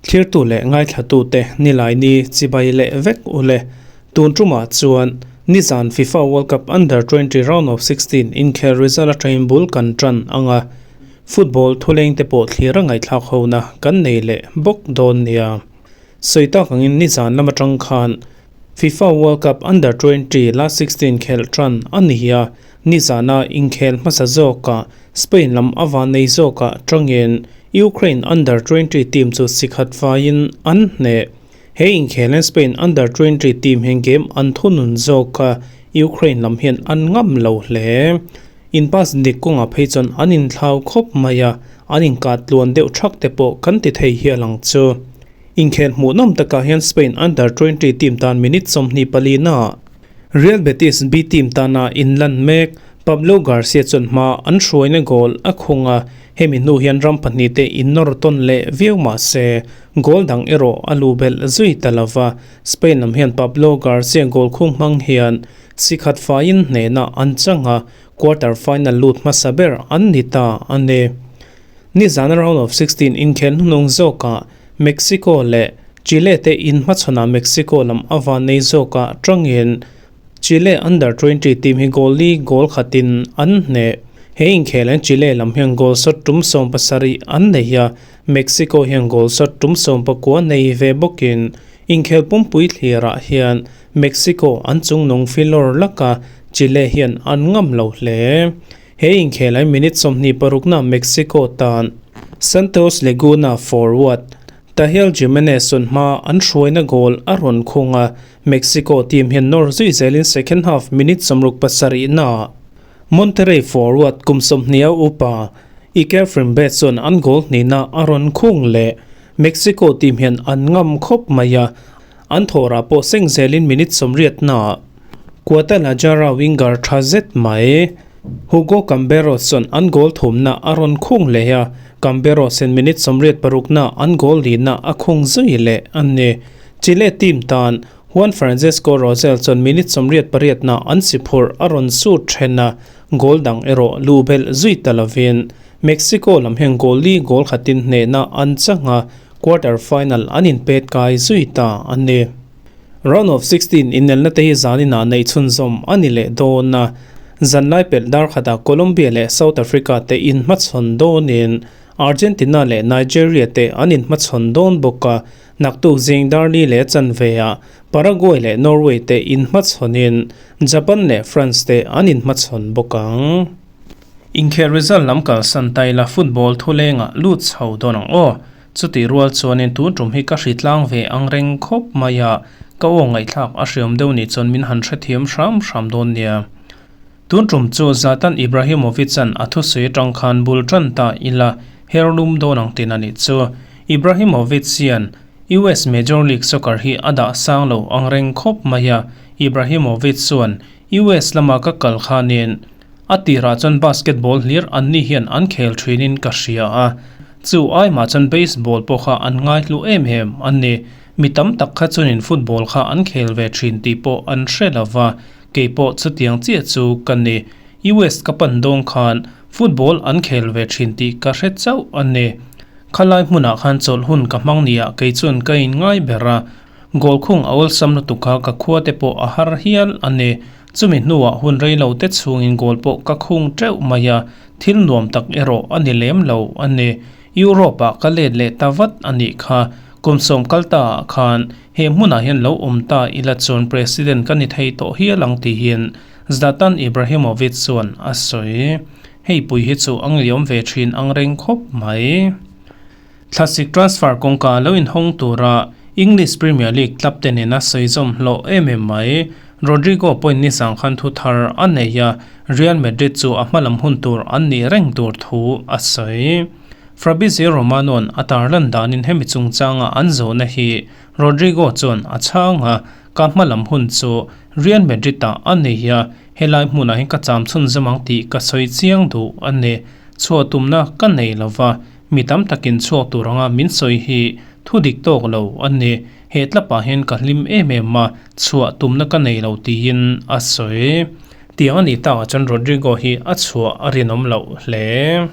Thlirtu leh ngaithlatute Nilaini chibai leh vek u le. Tun tumah chuan nizan FIFA World Cup Under 20 Round of 16 inkhel result atangin bul kan tan ang a, football thuleng te pawh thlir a ngaihthlak hona kan nei leh bawk dawn nia. Sawi tak angin nizan lam atang khan FIFA World Cup Under 20 Last 16 khelh tan a ni a, nizana inkhel hmasa zawkah Spain lam a van nei zawkah tangin Ukraine Under 20 team chu sikhat faiin an hneh. He inkhelin Spain Under 20 team hian game an thunun zawk a, Ukraine lam hian an ngam lo hle. In pass dik kawngah phei chuan an inthlau khawp mai a, an inkah tluan deuh thak te pawh kan ti thei hial ang chu. Inkhel hmuhnawm takah hian Spain Under 20 team tan minute 24 naah Real Betis B team tana inlan mek Pablo Garcia chuan hma an hruaina goal a khung a, hemi hnu hian ram pahnihte innawr tawn leh viau mah se goal dang erawh a lu belh zui ta lo va. Spain lam hian Pablo Garcia goal khung hmang hian si khat faiin hnehna an chang a, quarter final lut hmasa ber an ni ta a ni. Nizana round of 16 inkhel hnuhnung zawkah Mexico leh Chile te inhmachhawnah Mexico lam a van nei zawkah tangin Chile Under 20 team hi goal li goal khatin an hneh. He inkhel hian Chile lam hian goal shot tum 17 an nei a, Mexico hian goal shot tum 19 nei ve bawkin inkhel pumpui thlirah hian Mexico an chungnung filawr laka Chile hian an ngam lo hle. He inkhel hian minute 26 na Mexico tan Santos Laguna forward Tahiel Jimenez chuan hma an hruaina goal a rawn khung a, Mexico team hian nawr zui zelin second half minute 67 naah Monterrey forward kum 20 upa Iker Frimbet chuan an goal hnihna a rawn khung leh. Mexico team hian an ngam khawp mai a, an thawhrah pawh seng zelin minute 80 naah Guadalajara winger tha zet mai Hugo Camberos chuan an goal thumna a rawn khung leh a, Camberos hian minute 86 na an goal lihna a khung zui leh a ni. Chile team tan Juan Francisco Rosell chuan minute 88 na an si phurh a rawn sut then a, goal dang erawh lu belh zui ta lovin Mexico lam hian goal li goal khatin hnehna an chang a, quarter final an inpet kai zui ta a ni. Round of 16 inelna te hi zaninah neih chhunzawm a ni leh dawn a, zanlai pelh dar khatah Colombia leh South Africa te inhmachhawn dawnin Argentina leh Nigeria te an inhmachhawn dawn bawk a, naktuk zing dar li leh chanveah Paraguay leh Norway te inhmachhawnin Japan leh France te an inhmachhawn bawk ang. Inkhel result lam kalsan ta ila football thulengah lut chho dawn ang aw. Chutih rual chuanin tun tum hi ka hri tlang ve ang reng khawp mai a, ka aw ngaihthlak a hriam deuh nih chuan min han hrethiam hram hram dawn nia. Tun tum chu Zlatan Ibrahimovic-a'n a thusawi atang khan bul tan ta ila her lum dawn ang tin a nih chu. Ibrahimovic hian US Major League Soccer hi a dah sang lo ang reng khawp mai a, Ibrahimovic chuan US lama ka kal khanin a tirah chuan basketball hlir an ni hian an khel thinin ka hria a, chu ai mah chuan baseball pawh kha an ngaihlu em em a ni. Mi tam tak kha chuanin football kha an khel ve thin tih pawh an hre lo va, kei pawh chutiang chiah chu ka ni. US ka pan dawng khan football an khel ve thin tih ka hre chauh a ni. Khalai hmunah khan chawlh hun ka hmang nia kei chuan ka inngai ber a, Goal khung a awlsam lutuk kha ka khua te pawh a har hial a ni. Chumi hnuah hun rei lo te chhungin goal pawh ka khung teuh mai a, thil nuam tak erawh a ni lem lo a ni. Europe ah ka let leh ta vat a nih kha. Kum sawm kal ta ah khan he hmunah hian lo awm ta ila chuan President ka ni thei tawh hial ang tihin Zlatan Ibrahimovic chuan a sawi. Hei pui hi chu a ngeiawm ve thin ang reng khawp mai. Thlasik transfer kawngka lo inhawng tura English Premier League club te nena sawi zawm hlawh em em mai. Rodrygo point ni sang khan thu thar a nei a, Real Madrid chu a hmalam hun tur an nih reng tur thu a sawi. Fabrizio Romano-a'n a tarlan danin hemi chungchanga an zawhna hi Rodrygo chuan a chhang a, ka hmalam hun chu Real Madrid-ah a nei a, helai hmunah hian ka cham chhunzawm ang tih ka sawi chiang duh a ni. Chhuah tumna ka nei lova, Mi tam takin chhuak tur anga min sawi hi thu dik tawk lo a ni. He tlapah hian ka hlim em em a, chhuah tumna ka nei lo tiin a sawi. Tiang a nih takah chuan Rodrygo hi a chhuah a rinawm loh hle.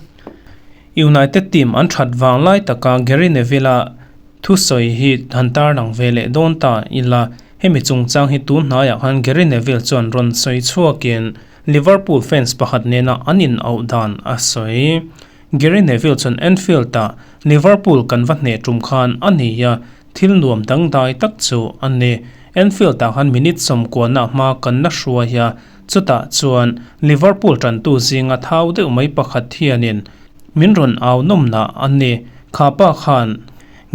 United team an that vang lai taka Gary Neville-a thusawi hi han tarlang ve leh dawn ta ila, hemi chungchang hi tun hnaiah khan Gary Neville chuan rawn sawi chhuakin Liverpool fans pakhat nena an inauh dan a sawi. Gary Neville chuan Anfield-ah Liverpool kan va hneh tum khan a ni a, thil nuam dangdai tak chu a ni. Anfield-ah khan minute sawmkuana hma kan la hruai a, chutah chuan Liverpool tantu zinga thau deuh mai pakhat hianin min rawn au nawmna a ni. Kha pa khan,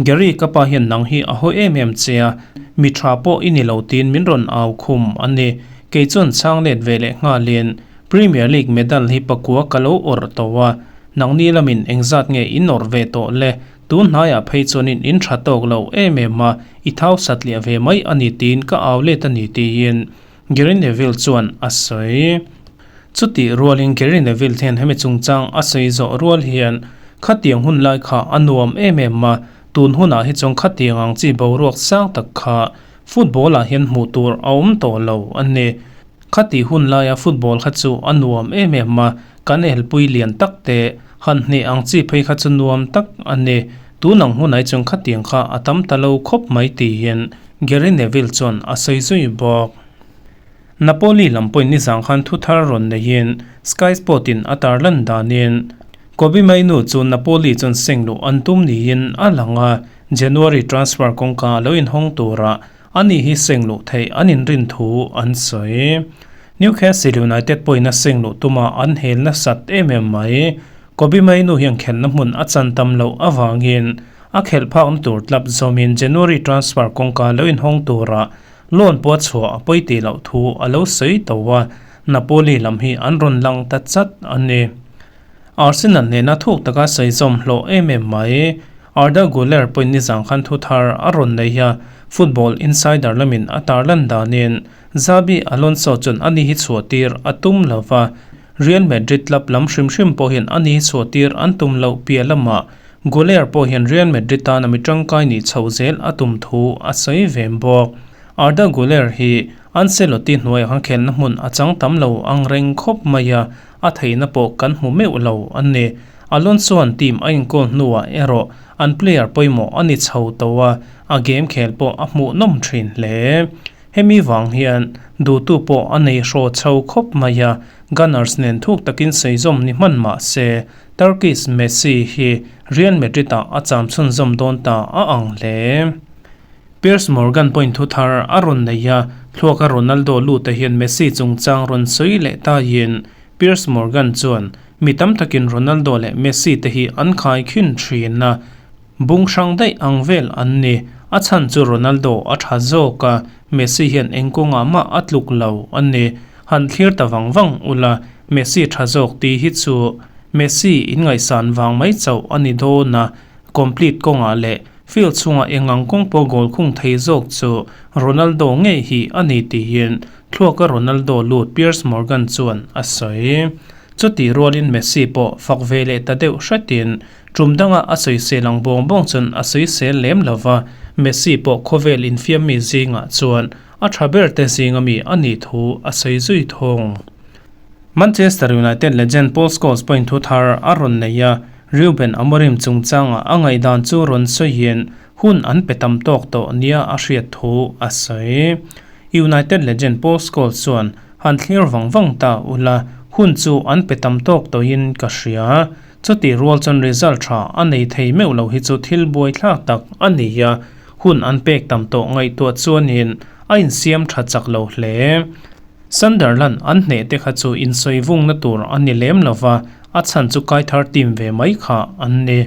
Gary ka pa hian nang hi a haw em em che a, mi tha pawh i ni lo tiin min rawn au khum a ni. Kei chuan chhang let ve leh nghalin Premier League medal hi pakua ka lo awrh tawh a, nangni lamin engzat nge in awrh ve tawh le? Tun hnaiah phei chuanin in tha tawk lo em em a, i thau satliah ve mai a ni tiin ka au let a ni tiin Gary Neville chuan a sawi. Chutih rualin Gary Neville hian hemi chungchang a sawi zawh rual hian khatiang hun lai kha a nuam em em a, tun hunah hi chuan khatiang ang chi boruak sang tak kha football ah hian hmuh tur a awm tawh lo a ni. Khati hun laia football kha chu a nuam em em a, kan elpui lian tak te han hneh ang chi phei kha chu nuam tak a ni. Tun ang hunah hi chuan khatiang kha a tam ta lo khawp mai tiin Gary Neville chuan a sawi zui bawk. Napoli lam pawhin nizang khan thu thar rawn neiin Sky Sport in a tarlan danin Kobbie Mainoo chu Napoli chuan seng luh an tum niin a lang a, January transfer kawngka lo inhawng tura Ani hi seng luh theih an inrin thu an sawi. Newcastle United pawhin a seng luh tuma an hel nasat em em mai. Kobbie Mainoo hian khelhna hmun a chan tam loh avangin a khelh phakna tur tlap zawmin January transfer kawngka lo inhawng tura loan pawh a chhuah a pawi tih loh thu a lo sawi tawh a, Napoli lam hi an rawn lang ta chat a ni. Arsenal nena thuk taka sawi zawm hlawh em em mai. Arda Guler pawhin nizang khan thu thar a rawn nei a, Football Insider lamin a tarlan danin Xabi Alonso chuan ani hi chhuahtir a tum lo va, Real Madrid club lam hrim hrim pawh hian ani hi chhuahtir an tum loh piah lamah Guler pawh hian Real Madrid tana mi tangkai nih chhoh zel a tum thu a sawi ve bawk. Arda Guler hi Ancelotti hnuaiah khan khelna hmun a chang tam lo ang reng khawp mai a, a theihna pawh kan hmu meuh lo a ni. Alonso-a'n team a inkawl hnuah erawh an player pawimawh a ni chho tawh a, a game khel pawh a hmuhnawm thin hle. Hemi vang hian duhtu pawh a nei hraw chho khawp mai a, Gunners nen thuk takin sawi zawm ni hman mah se, Turkish Messi hi Real Madrid-ah a cham chhunzawm dawn ta a ang hle. Piers Morgan pawhin thu thar a rawn nei a, thluaka Ronaldo lut hian Messi chungchang rawn sawi leh taiin Piers Morgan chuan mi tam takin Ronaldo leh Messi te hi an khai khin thin a, bung hrang daih ang vel an ni. A chhan chu Ronaldo a tha zawk a, Messi hian eng kawngah mah a tluk lo a ni. Han thlir ta vang vang ula, Messi tha zawk tih hi chu Messi inngaihsan vang mai chauh a ni dawn a, complete kawngah leh Field chhungah eng ang kawng pawh goal khung thei zawk chu Ronaldo ngei hi a ni tiin thluaka Ronaldo lut Piers Morgan chuan a sawi. Chutih rualin Messi pawh fak ve leh ta deuh hretin tum danga a sawisel ang bawng bawng chuan a sawisel lem lo va, Messi pawh khawvel infiammi zingah chuan a tha ber te zinga mi a nih thu a sawi zui thung. Manchester United legend Paul Scholes pawhin thu thar a rawn nei a, Ruben Amorim chungchanga a ngaihdan chu rawn sawiin hun an pe tam tawk tawh nia a hriat thu a sawi. United legend Paul Scholes chuan, Han thlir vang vang ta ula, hun chu an pe tam tawk tawhin ka hria. Chutih rual chuan result tha a nei thei meuh lo hi chu thil buaithlak tak a ni a, hun an pek tam tawh ngaihtuah chuanin a insiam tha chak lo hle. Sunderland an hneh te kha chu insawi vungna tur a ni lem lo va, a chhan chu Kaithar team ve mai kha an ni.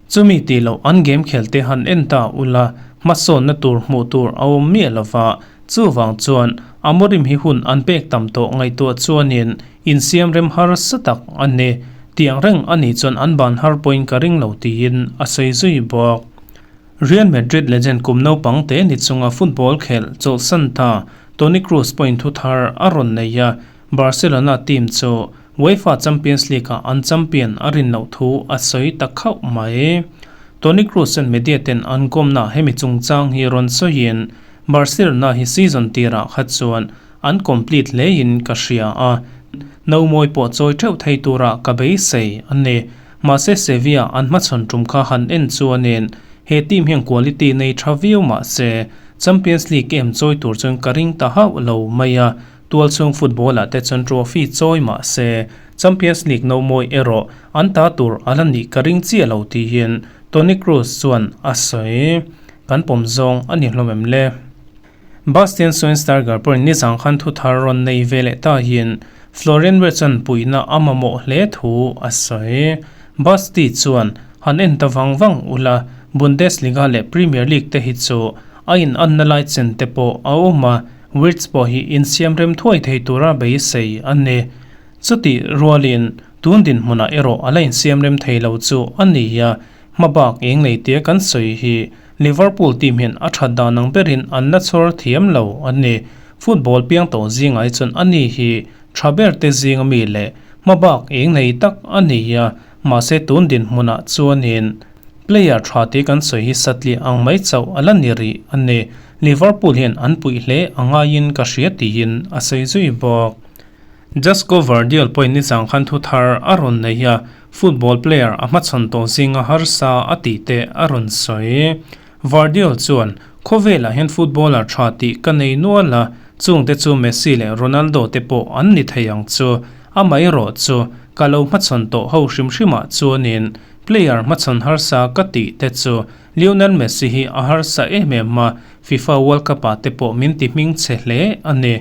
Chumi tih loh an game khel te han en ta ula, hmasawnna tur hmuh tur a awm miah lo va, chuvang chuan Amorim hi hun an pek tam tawh ngaihtuah chuanin insiam rem harsa tak a ni. Tiang reng a nih chuan an ban har pawhin ka ring lo tiin a sawi zui bawk. Real Madrid legend kum naupang te ni chunga football khelh chawlhsan ta Toni Kroos pawhin thu thar a rawn nei a, Barcelona team chu UEFA Champions League-ah an champion a rin loh thu a sawi ta khauh mai. Toni Kroos-a'n media ten an kawmna hemi chungchang hi rawn sawiin, Barcelona hi season tirah kha chuan an complete hlein ka hria a, nomawi pawh chawi theuh thei tura ka beisei a ni. Mahse Sevilla an hmachhawn tum kha han en chuanin he team hian quality nei tha viau mahse Champions League em chawi tur chuan ka ring ta hauh lo mai a, tualchhung football ah te chuan trophy chawi mahse Champions League nomawi erawh an ta tur a la nih ka ring chiah lo tiin Toni Kroos chuan a sawi. Kan pawm zawng a ni hlawm em le? Bastian Schweinsteiger pawhin nizang khan thu thar rawn nei ve leh ta hian Florian Wirtz-a'n puihna a mamawh hle thu a sawi. Basti chuan, Han en ta vang vang ula, Bundesliga leh Premier League te hi chu a inanna lai chen te pawh a awm a, Wirtz pawh hi insiam rem thuai thei tura beisei a ni. Chutih rualin tun dinhmunah erawh a la insiam rem thei lo chu a ni a, Hmabak eng nei tia kan sawi hi Liverpool team hian a that dan ang berin an la chhawr thiam lo a ni. Football piang tawh zingah hi chuan ani hi tha ber te zinga mi leh hmabak eng nei tak a ni a, mahse tun dinhmunah chuanin player tha tia kan sawi hi satliah ang mai chauh a la ni rih a ni. Liverpool hian an puih hle a ngaiin ka hria tiin a sawi zui bawk. Josko Gvardiol pawhin nizang khan thu thar a rawn nei a, football player a hmachhawn tawh zinga harsa a tih te a rawn sawi. Gvardiol chuan, Khawvelah hian footballer tha tih ka nei nual a, chungte chu Messi leh Ronaldo te pawh an ni thei ang chu. Amaherawh chu, ka lo hmachhawn tawh ho hrim hrimah chuanin player hmachhawn harsa ka tih te chu Lionel Messi hi a harsa em em a, FIFA World Cup-ah te pawh min ti hming chhe hle a ni.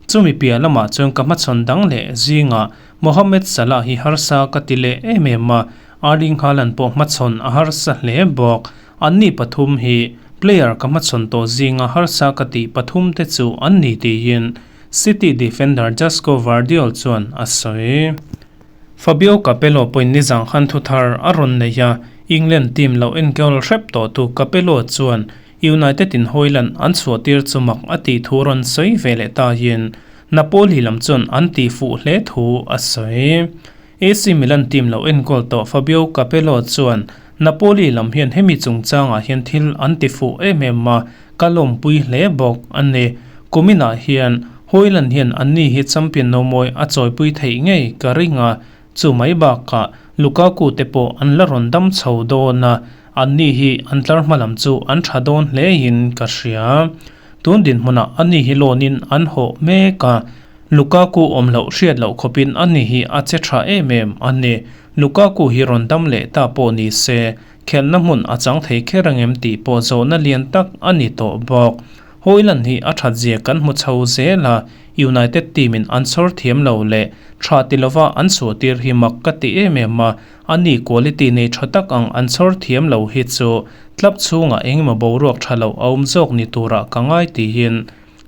Chumi piah lamah chuan ka hmachhawn dang leh zingah Mohamed Salah hi harsa ka ti leh em em a, Erling Haaland pawh hmachhawn a harsa hle bawk. Anni pathum hi player ka hmachhawn tawh zinga harsa ka tih pathum te chu an ni tiin City defender Josko Gvardiol chuan a sawi. Fabio Capello pawhin nizang khan thuthar a rawn nei a, England team lo enkawl hrep tawhtu Capello chuan United in Hojlund an chhuahtir chu mak a tih thu rawn sawi ve leh ta hian Napoli lam chuan an tih fuh hle thu a sawi. AC Milan team lo enkawl tawh Fabio Capello chuan Napoli lam hian hemi chungchangah hian thil an ti fuh em em a, ka lawmpui hle bawk a ni. Kuminah hian Hojlund hian anni hi champion nomawi a chawipui theih ngei ka ring a, Chu mai bakah Lukaku te pawh an la rawn dam chho dawn a, anni hi an tlar hma lam chu an tha dawn hlein ka hria. Tun dinhmunah ani hi lawnin an hawh mek a, Lukaku awm loh hriat loh khawpin ani hi a che tha em em a ni. Lukaku hi rawn dam leh ta pawh ni se, khelhna hmun a chang thei kher angem tih pawh zawhna lian tak a ni tawh bawk. Hojlund hi a that zia kan hmu chho zel a, United team in an chhawr thiam lo leh tha ti lova an chhuahtir hi mak ka ti em em a, ani quality nei tha tak ang an chhawr thiam lo hi chu club chhungah engemaw boruak tha lo a awm zawk ni turah ka ngai tiin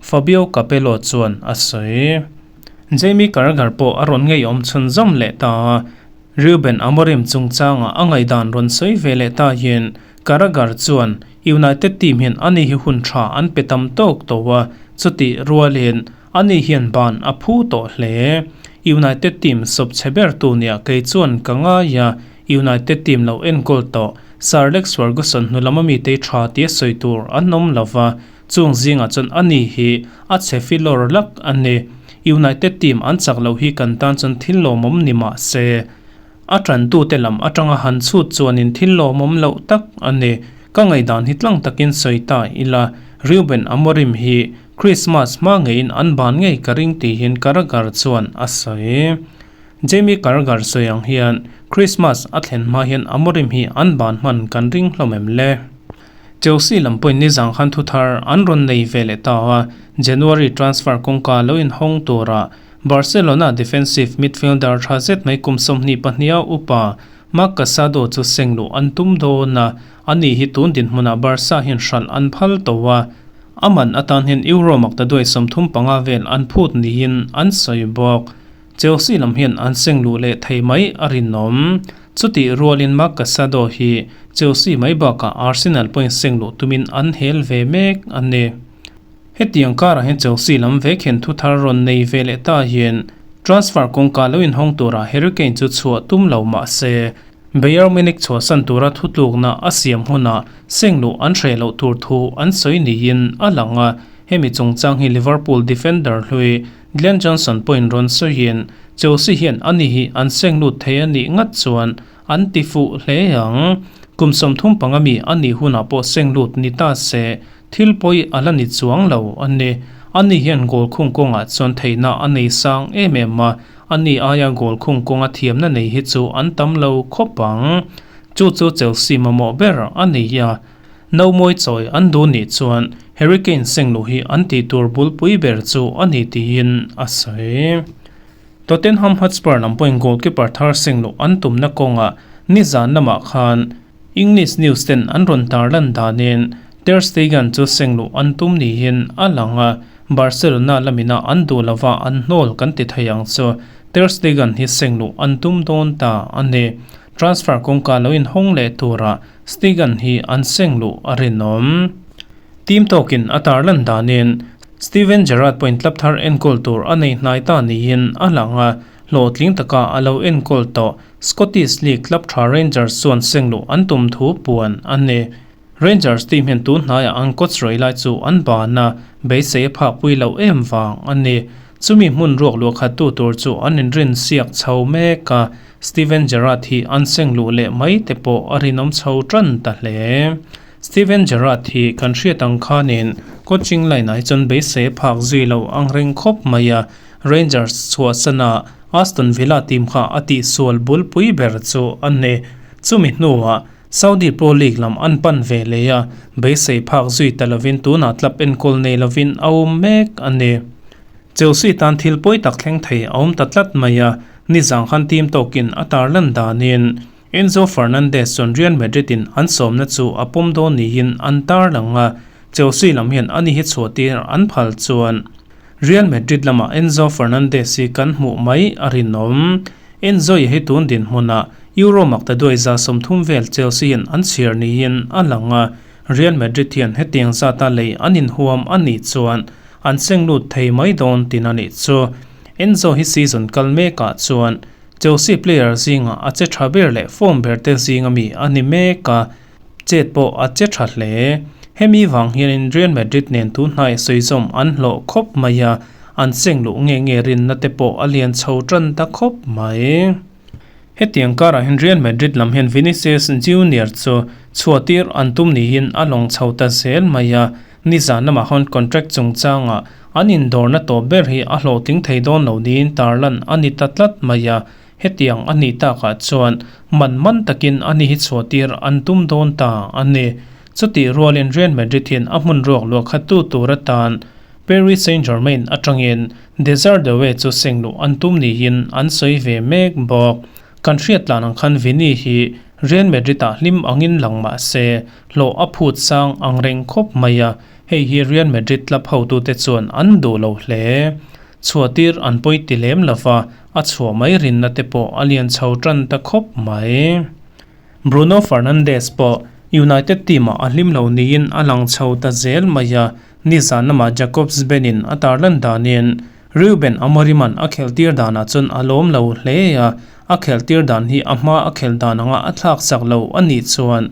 Fabio Capello chuan a sawi. Jamie Carragher pawh a rawn ngeiawm chhunzawm leh ta a, Ruben Amorim chungchangah a ngaihdan rawn sawi ve leh ta hian Carragher chuan United team hian ani hi hun tha an pe tam tawk tawh a, chutih rualin ani hian ban a phu tawh hle. United team sawp chhe ber tu nia kei chuan ka ngai a, United team lo enkawl tawh Sir Alex Ferguson hnu lama mitei tha tia sawi tur an awm lo va, chung zingah chuan ani hi a chhe filawr lak a ni. United team an chak loh hi kan tan chuan thil lawmawm ni mah se. A tantute lam atanga han chhut chuanin thil lawmawm loh tak a ni. Ka ngaihdan hi tlang takin sawi ta ila, Reuben Amorim hi Christmas hma ngeiin an ban ngei ka ring tihin Carragher chuan a sawi. Jamie Carragher sawi ang hian Christmas a thlen hma hian Amorim hi an ban hman kan ring hlawm em le? Chelsea lam pawhin nizang khan thuthar an rawn nei ve leh ta a, January transfer kawngka lo inhawng tura Barcelona defensive midfielder tha zet mai kum 22 a upa Marc Casado chu seng luh an tum dawn a, ani hi tun dinhmunah Barca hian hralh an phal tawh a, a man atan hian Euro maktaduai 35 vel an phut niin an sawi bawk. Chelsea lam hian an seng luh leh thei mai a rinawm. Chutih rualin Marc Casado hi Chelsea mai bakah Arsenal pawhin seng luh tumin an hel ve mek a ni. Hetiang karah hian Chelsea lam vek hian thu thar rawn nei ve leh ta hian transfer kawngka lo inhawng tura Harry Kane chu chhuah tum lo mah se, Bayern Munich chhuahsan tura thutlukna a siam hunah seng luh an hreh loh tur thu an sawi niin a lang a. Hemi chungchang hi Liverpool defender hlui Glenn Johnson pawhin rawn sawiin, Chelsea hian ani hi an seng lut thei a nih ngat chuan an ti fuh hle ang. Kum 35 mi a nih hunah pawh seng lut ni ta se, thil pawi a la ni chuang lo a ni. Ani hian goal khung kawngah chuan theihna a nei sang em em a, ani aia goal khung kawnga thiamna nei hi chu an tam lo khawp ang. Chu chu Chelsea mamawh ber a ni a. No mawi chawi an duh nih chuan Harry Kane seng luh hi an tih tur bulpui ber chu a ni tiin a sawi. Tottenham Hotspur lam pawhin goalkeeper thar seng luh an tumna kawngah nizan lamah khan English news ten an rawn tarlan danin Ter Stegen chu seng luh an tum niin a lang a, Barcelona lamina an duh lova an hnawl kan ti thei ang chu Ter Stegen hi seng luh an tum dawn ta a ni. Transfer kawngka lo inhawng leh turah Stegen hi an seng luh a rinawm. Team tawkin a tarlan danin Steven Gerrard pawhin club thar enkawl tur a nei hnai ta niin a lang a, hlawhtling taka a lo enkawl tawh Scottish League club tha Rangers chuan seng luh an tum thu puan a ni. Rangers team hian tun hnaiah an coach rawih lai chu an ban a, beisei a phakpui loh em vang a ni. Chumi hmun ruak luah khattu tur chu an inrin siak chho mek a, Steven Gerrard hi an seng luh leh mai te pawh a rinawm chho tan ta hle. Steven Gerrard hi kan hriat ang khanin coaching line ah hi chuan beisei a phak zui lo ang reng khawp mai a, Rangers chhuahsana Aston Villa team kha a tihsual bulpui ber chu a ni. Chumi hnuah Saudi Pro League lam an pan ve leh a, beisei phak zui ta lovin tunah club enkawl nei lovin a awm mek a ni. Chelsea tan thil pawi tak thleng thei a awm ta tlat mai a, nizang khan team tawkin a tarlan danin Enzo Fernandez chuan Real Madrid in an sawmna chu a pawm dawn niin an tarlang a, Chelsea lam hian ani hi chhuahtir an phal chuan Real Madrid lamah Enzo Fernandez hi kan hmuh mai a rinawm. Enzo i hi tun dinhmunah Euro makta duai 130 vel Chelsea hian an chhiar niin a lang a, Real Madrid hian hetiang zata lei an inhuam a nih chuan an seng lut thei mai dawn tin a nih chu. Enzo hi season kal mekah chuan Chelsea player zingah a che tha ber leh form ber te zinga mi a ni mek a, chet pawh a che tha hle. Hemi vang hianin Real Madrid nen tun hnai sawizawm an hlawh khawp mai a, an seng luh nge nge rinna te pawh a lian chho tan ta khawp mai. Hetiang karah hian Real Madrid lam hian Vinicius Junior chu chhuahtir an tum niin a lawng chho ta zel mai a, nizan lamah hawn contract chungchangah an indawrna tawp ber hi a hlawhtling thei dawn lo niin tarlan a ni ta tlat mai a, hetiang a nih takah chuan man man takin a ni hi chhuahtir an tum dawn ta a ni. Chutih rualin Real Madrid hian a hmun ruak luah khattu tur atan Paris Saint-Germain atangin Desire Doue chu seng luh an tum niin an sawi ve mek bawk. Kan hriat tlan ang khan Vini hi Real Madrid-ah hlim angin lang mah se, hlawh a phut sang ang reng khawp mai a, hei hi Real Madrid club hotute chuan an duh lo hle. Chhuahtir an pawi ti lem lova, a chhuah mai rinna te pawh a lian chho tan ta khawp mai. Bruno Fernandes pawh United team-ah a hlim lo niin a lang chho ta zel mai a, nizan lamah Jacobs Benin a tarlan danin Ruben Amorim-a'n a khelhtir danah chuan a lawm lo hle a, a khelhtir dan hi a hma a khelh dan anga a thlak chak lo a nih chuan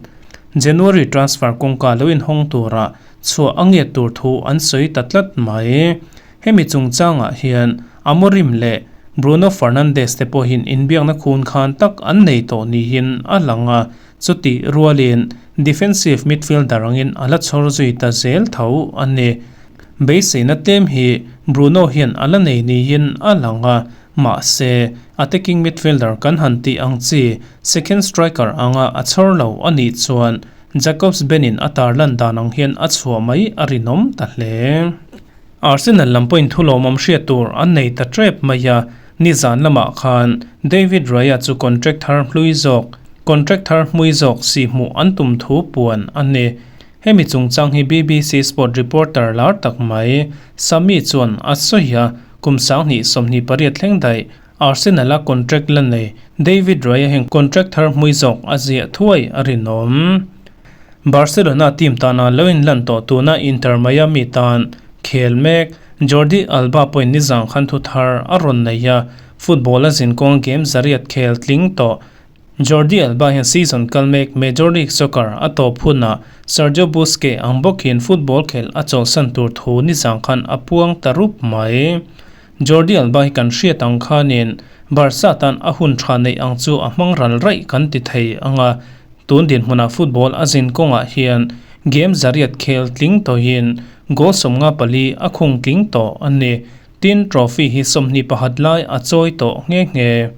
January transfer kawngka lo inhawng tura chhuah a ngiat tur thu an sawi ta tlat mai. Hemi chungchangah hian Amorim leh Bruno Fernandes te pawhin inbiakna khun khan tak an nei tawh niin a lang a, chutih rualin defensive midfielder angin a la chhawr zui ta zel tho a ni. Beiseina tlem hi Bruno hian a la nei niin a lang a, mahse attacking midfielder kan han tih ang chi second striker anga a chhawr lo a nih chuan Jacobs Benin a tarlan dan ang hian a chhuah mai a rinawm ta hle. Arsenal lam pawhin thu lawmawm hriat tur an nei ta tep mai a, nizan lamah khan David Raya chu contract thar hlui zawk contract thar hmui zawk si hmuh an tum thu puan a ni. Hemi chungchang hi BBC Sport reporter lar tak mai Sami chuan a sawi a, kum 2028 thleng daih Arsenal a contract la nei David Raya hian contract thar hmui zawk a ziah thuai a rinawm. Barcelona team tana lo inlan tawh tuna Inter Miami tan khel mek Jordi Alba pawhin nizang khan thu thar a rawn nei a, football a zinkawng game zariat khel tling tawh. Jordi Alba hian season kal mek Major League Soccer a tawp hunah Sergio Busquets ang bawkin football khelh a chawlhsan tur thu nizang khan a puang ta rup mai. Jordi Alba hi kan hriat ang khanin Barca tan a hun tha neih ang chu a hmang ral raih kan ti thei ang a, tun dinhmunah football a zin kawngah hian game zariat khel tling tawhin goal 54 a khung tling tawh a ni. Tin, trophy hi 21 lai a chawi tawh nghe nghe.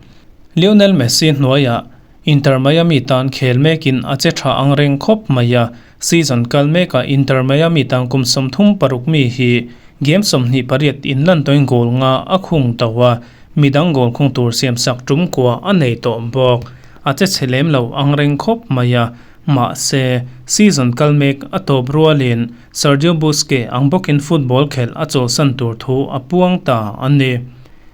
Lionel Messi hnuaiah Inter Miami tan khel mekin a che tha ang reng khawp mai a, season kal mekah Inter Miami tan kum 36 mi hi game 28 inlan tawhin goal nga a khung tawh a, midang goal khung tur siam sak tum kua a nei tawh bawk. A che chhe lem lo ang reng khawp mai a, mahse season kal mek a tawp rualin Sergio Busquets ang bawkin football khelh a chawlhsan tur thu a puang ta a ni.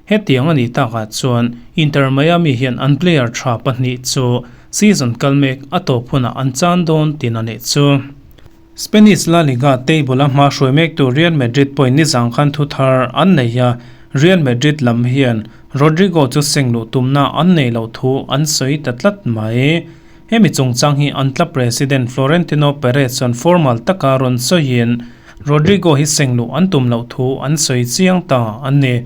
Hetiang a nih takah chuan Inter Miami hian an player tha pahnih chu season kal mek a tawp hunah an chan dawn tin a nih chu. Spanish La Liga table a hma hruai mektu Real Madrid pawhin nizang khan thu thar an nei a, Real Madrid lam hian Rodrygo chu seng luh tumna an nei loh thu an sawi ta tlat mai. Hemi chungchang hi an tla President Florentino Perez chuan formal taka rawn sawiin Rodrygo hi seng luh an tum loh thu an sawi chiang ta a ni.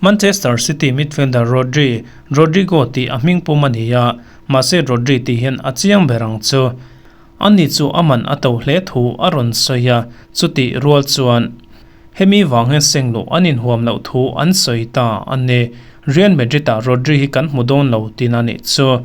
Manchester City midfielder Rodri, Rodrygo tih a hming pum a ni a, mahse Rodri tih hian a chiang ber ang chu. Ani chu a man a to hle thu a rawn sawi a, chutih rual chuan hemi vang hian seng luh an inhuam loh thu an sawi ta a ni. Real Madrid-ah Rodri hi kan hmu dawn lo tin a nih chu.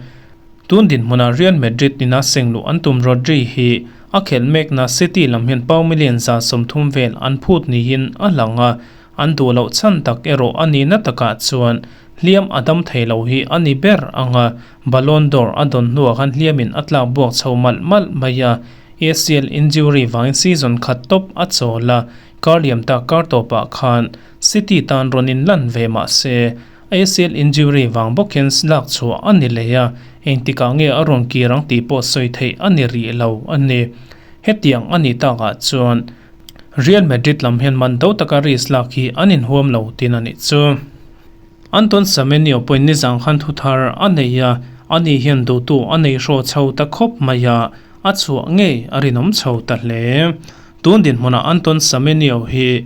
Tun dinhmunah Real Madrid ina seng luh an tum Rodri hi a khelh mekna City lam hian pound million 130 vel an phut niin a lang a, an duh loh chhan tak erawh a nihna takah chuan hliam a dam thei lo hi a ni ber ang a, Ballon d'Or a dawn hnuah khan hliamin a tlak buak chho malh malh mai a, ACL injury vangin season khat tawp a chawl a, kar liam tak kar tawpah khan City tan rawn inlan ve mah se ACL injury vang bawk hian lak chhuah a ni leh a, engtikah nge a rawn kir ang tih pawh sawi theih a ni rih lo a ni. Hetiang a nih takah chuan Real Madrid lam hian man do taka risk lak hi an inhuam lo tin a nih chu. Anton Semenyo pawhin nizang khan thu thar a nei a, ani hian duhtu a nei hraw chho ta khawp mai a, a chhuah ngei a rinawm chho ta hle. Tun dinhmunah Anton Semenyo hi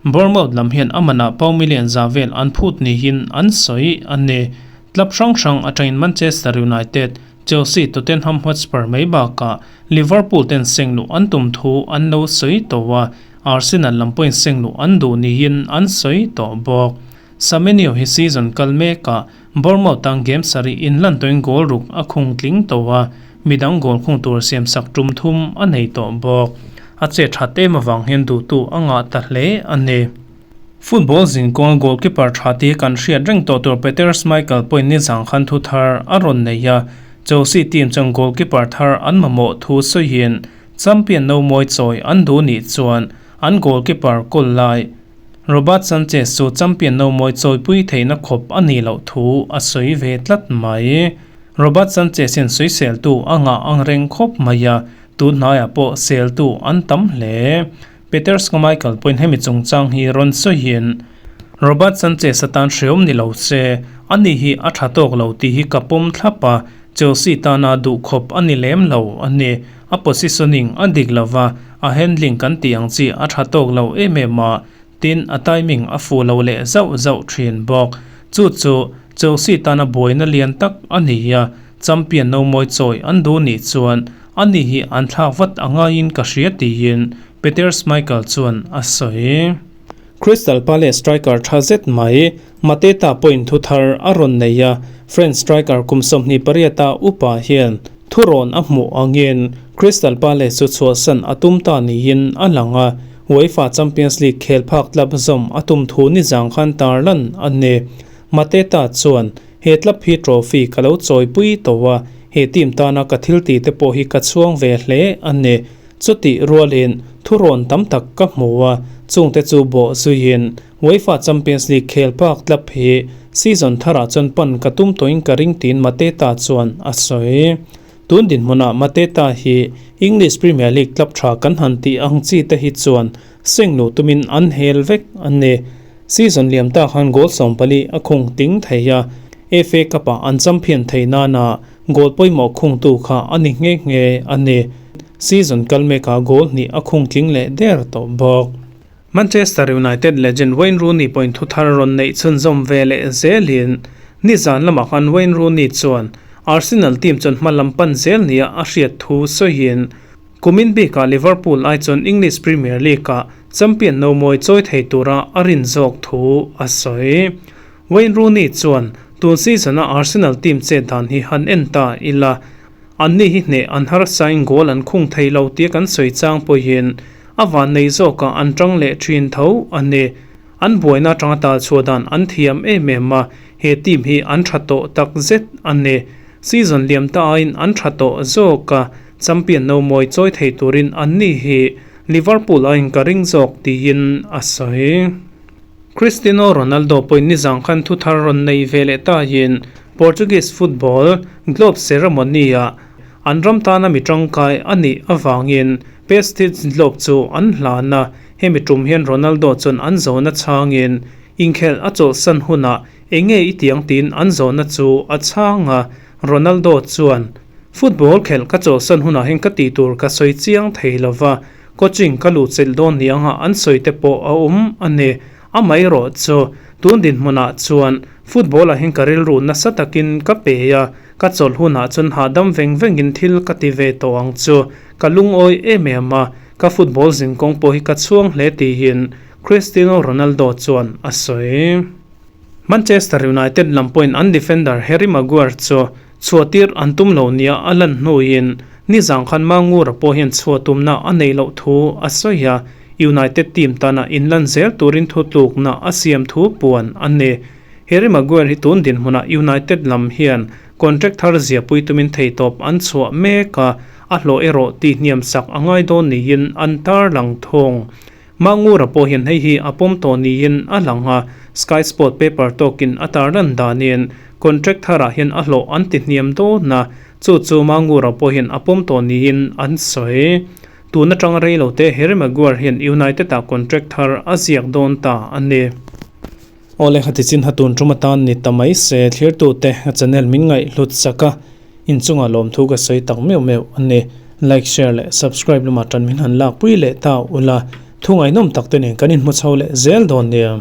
Bournemouth lam hian a manah pound million za vel an phut niin an sawi a ni. Club hrang hrang atangin Manchester United, Chelsea, Tottenham Hotspur mai bakah Liverpool ten seng luh an tum thu an lo sawi tawh a, Arsenal lam pawhin seng luh an duh niin an sawi tawh bawk. Semenyo hi season kal mekah Bournemouth tan game sarih inlan tawhin goal ruk a khung tling tawh a, midang goal khung tur siamsak tum thum a nei tawh bawk. A che that em avang hian duhtu a ngah ta hle a ni. Football zinkawnga goalkeeper tha te kan hriat reng tawh tur Peter Schmeichel pawhin nizang khan thu thar a rawn nei a, Chelsea team chuan goalkeeper thar an mamawh thu sawiin champion no mawi chawi an duh nih chuan an goalkeeper kawl lai Robert Sanchez chu champion no mawi chawipui theihna khawp a nih loh thu a sawi ve tlat mai. Robert Sanchez hian sawiseltu a ngah ang reng khawp mai a, tun hnaiah pawh seltu an tam hle. Peter Schmeichel pawhin hemi chungchang hi rawn sawiin, Robert Sanchez atan hreawm ni lo se, ani hi a tha tawk lo tih hi ka pawm thlap a, Chelsea tana duh khawp a ni lem lo a ni. A positioning a dik lo va, a handling kan tih ang chi a tha tawk lo em em a, tin a timing a fuh lo leh zauh zauh thin bawk. Chu chu Chelsea tana buaina lian tak a ni a, champion no mawi chawi an duh nih chuan ani hi an thlak vat a ngaiin ka hria tiin Peter Schmeichel chuan a sawi. Crystal Palace striker tha zet mai Mateta pawhin thu thar a rawn nei a, French striker kum 28 a upa hian thurawn a hmuh angin Crystal Palace chu chhuahsan a tum ta niin a lang a, UEFA Champions League khel phak tlap zawm a tum thu nizang khan tarlan a ni. Mateta chuan, He tlap hi trophy ka lo chawipui tawh a, he team tana ka thil tih te pawh hi ka chhuang ve hle a ni. Chutih rualin thurawn tam tak ka hmu a, chungte chu bawh zuiin UEFA Champions League khel phak tlap hi season tharah chuan pan ka tum tawhin ka ring tiin Mateta chuan a sawi. Tun dinhmunah Mateta hi English Premier League club tha kan han tih ang chi te hi chuan seng luh tumin an hel vek a ni. Season liam ta khan goal 14 a khung ting thei a. FA Cup-ah an champion thei nana goal pawimawh khungtu kha a ni nghe nghe a ni. Season kal mekah goal hnih a khung tling leh der tawh bawk. Manchester United legend Wayne Rooney pawhin thu thar rawn neih chhunzawm ve leh zelin nizan lamah khan Wayne Rooney chuan Arsenal team chuan hma lam pan zel nia a hriat thu sawiin kumin bikah Liverpool ai chuan English Premier League-ah champion no mawi chawi thei tura a rin zawk thu a sawi. Wayne Rooney chuan tun season-a Arsenal team chet dan hi han en ta ila, anni hi hneh an harsain goal an khung thei lo tia kan sawi chang pawhin A van nei zawkah an tang leh thin tho a ni. An buaina atanga tal chhuah dan an thiam em em a, he team hi an tha tawh tak zet a ni. Season liam ta aiin an tha tawh zawk a, champion no mawi chawi thei turin an ni hi Liverpool aiin ka ring zawk tiin a sawi. Cristiano Ronaldo pawhin nizang khan thu thar rawn nei ve leh tahin Portuguese football globe ceremony-ah An ram tana mi tangkai a nih avangin Pestitz Globe chu an hlan a, hemi tum hian Ronaldo chuan an zawhna chhangin inkhelh a chawlhsan hunah enge i tiang tiin an zawhna chu a chhang a, Ronaldo chuan, Football khelh ka chawlhsan hunah hian ka tih tur ka sawi chiang thei lo va, coaching ka luh chelh dawn ni anga an sawi te pawh a awm a ni. Amaherawh chu tun dinhmunah chuan football ah hian ka rilru nasa takin ka pe a, Ka chawlh hunah chuan hahdam veng vengin thil ka ti ve tawh ang chu. Ka lungawi em em a, ka football zinkawng pawh hi ka chhuang hle tihin Cristiano Ronaldo chuan a sawi. Manchester United lam pawhin an defender Harry Maguire chu chhuahtir an tum lo nia a lan hnuin nizang khan Mangura pawh hian chhuah tumna a neih loh thu a sawi a, United team tana inlan zel turin thutlukna a siam thu puan a ni. Harry Maguire hi tun dinhmunah United lam hian contract thar ziapui tumin theitawp an chhuah mek a, a hlawh erawh tihhniam sak a ngai dawn niin an tarlang thung. Mangura pawh hian hei hi a pawm tawh niin a lang a, Sky Sport paper tawkin a tarlan danin contract tharah hian a hlawh an tihhniam dawn a, chu chu Mangura pawh hian a pawm tawh niin an sawi. Tun atanga rei lo te Harry Maguire hian United-ah contract thar a ziak dawn ta a ni. Aw le, khati chin hatun tum atan ni ta mai se, thlirtute a channel min ngaih hlut sak a, inchungah lawmthu ka sawi tak meuh meuh a ni. Like, share leh subscribe lamah tan min han lakpui leh ta ula, thu ngaihnawm tak te nen kan inhmu chho leh zel dawn nia.